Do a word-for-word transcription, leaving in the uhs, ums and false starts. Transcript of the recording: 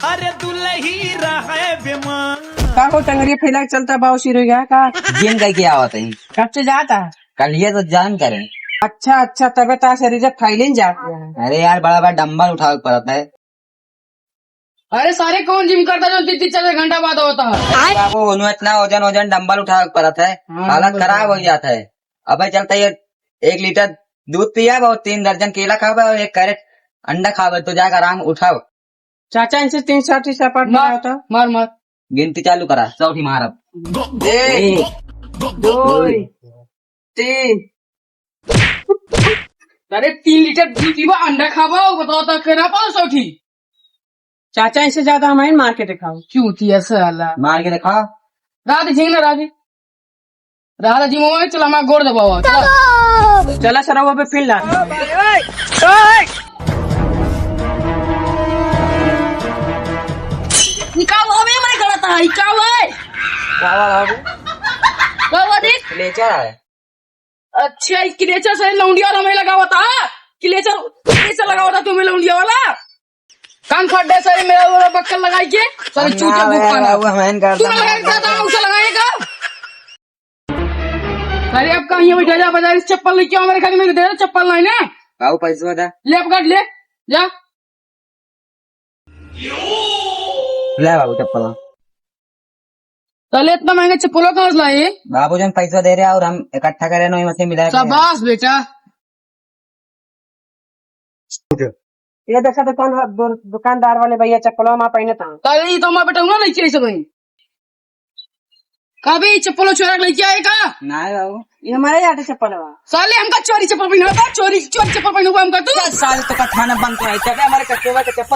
अरे दुलही रहे बीमार। का हो, टंगरी फैला के चलता बाबू सिरोही का? जिम कइ के आवत है। कब से जाता? कल ये तो ज्वाइन करे। अच्छा, अच्छा, तबे तो शरीर फैलिन जात है। अरे यार, बड़ा बड़ा डंबल उठावे के पड़त है। अरे सारे, कौन जिम करता जो तीन तीन चार चार घंटा बाद होता है? बाबू, उन्हें इतना वजन, वजन डंबल उठावे के पड़त है, हाँ, हालत डंबल खराब हो उठावे। जाता है। अबे चलता ये एक लीटर दूध पिया और तीन दर्जन केला खावे और एक कैरेट अंडा खावे, तो जाके आराम उठाओ। चाचा, इनसे तीन सौ ठी सपाट मार, मारा था। मार, मार। गिनती चालू करा, सौ ठी मार अब। एक, दो, तीन। अरे, तीन लीटर दूध पीबा, अंडा खाबा, बताओ तो केना पाओ सौ ठी? चाचा, इनसे ज्यादा हम हैं, मार के दिखाओ। चूतिया साला। मार के दिखाओ। राधे झिंगना राधे। राधा जी मोबाइल चला, हमारा गोड़ दबावा, चला। चला सर, वो पे फिर ला। निकाल, अबे मैं गलत है, क्या हुआ है? क्या हुआ बाबू? क्या हुआ देख? क्लेचर है। अच्छा, ई क्लेचर से लौंडिया और हमें लगावा था। क्लेचर, क्लेचर लगावा था तुम्हें लौंडिया वाला। कान फट दे सही मेरा वो बक्कल लगाई के। सही हम चूतिया ना भूख खाना। बाबू, हम एन करता तू ना लगाएगा, तो हम उसे लगाएगा। अरे अब कहीं बैठा जा, बाजार से चप्पल लेके आओ, मेरे खाली में दे दे चप्पल नहीं ना। बाबू, पैसा दे। ले पकड़ ले, जा। ले बाबू, चप्पल। तले इतना महंगा चप्पलों कहाँ से लाए? बाबू जन पैसा दे रहे और हम इकट्ठा करे, नहीं मसे मिला के। शाबाश बेटा। ये देखा दुकान, दु-, दुकानदार वाले भैया चप्पलों में पहने था। तले ये तो हमारा बेटा हुआ नहीं चाहिए सब। कभी चप्पलों चोरा के लेके आए का? नहीं बाबू। ये हमारे यहाँ के चप्पल है। साले हमका चोरी चप्पल पहना था, चोरी, चोरी चप्पल पहना हुआ हमका तू। साले तो का थाना बंद कराई, तबे हमारे कस्टमर के चप्पल